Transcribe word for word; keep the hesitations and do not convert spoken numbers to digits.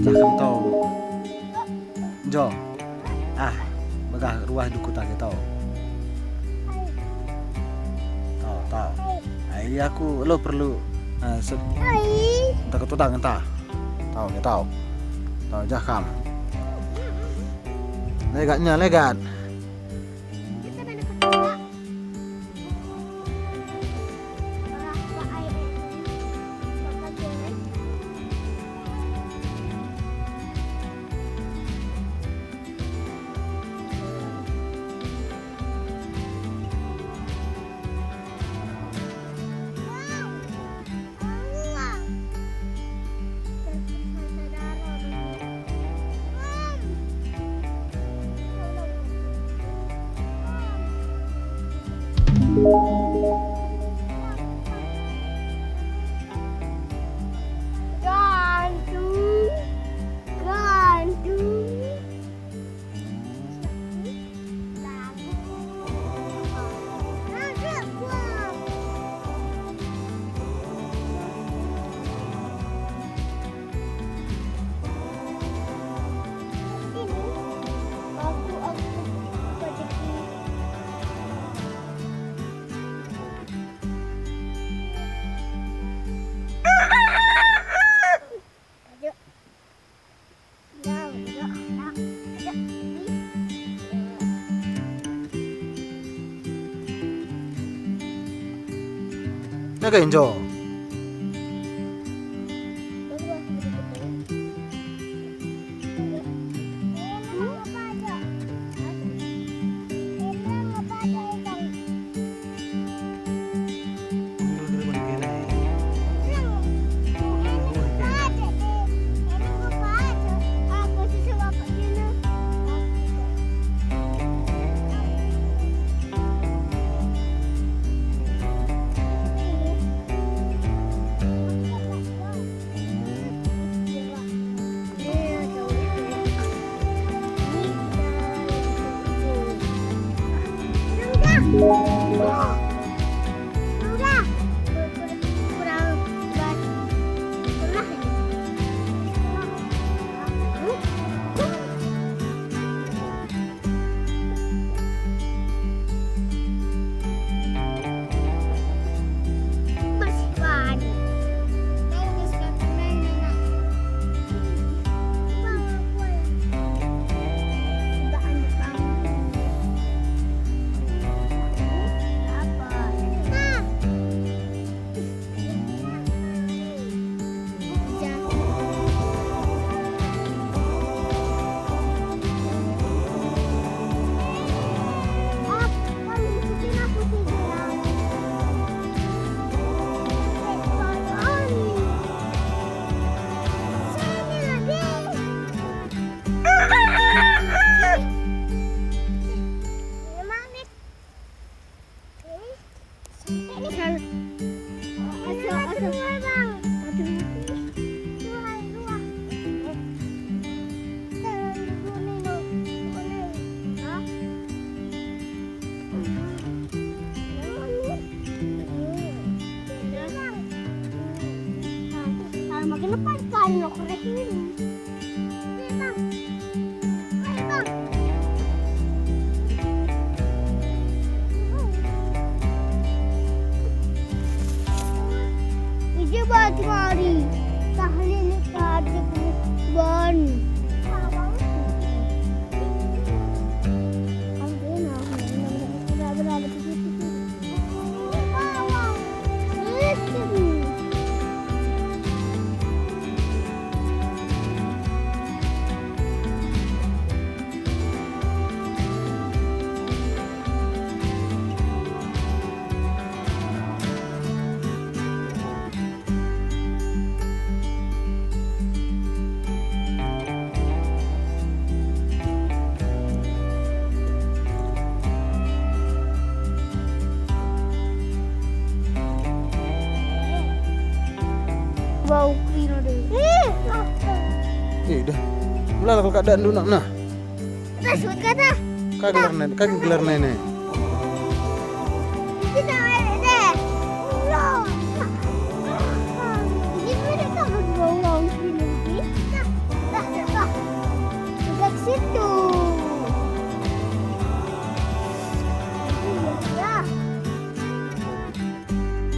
Kam tau. Jo. Ah, bagah ruah duku tage tau. Tau, tau. Ai aku lo perlu, ah, se-, entah ketutang entah. Tau, ya tau. Tau jah kam. Legatnya legat. Gantung, gantung. Naga enjo. Makin lepas kan lo kerek ini. Ije batu mari, tahlil kajek ban. Bau kerina deh. Eh, dah. Melala kal keadaan dunak nah. Dah, sebut kata. Ka gelarna, ka gelarna ini. Kita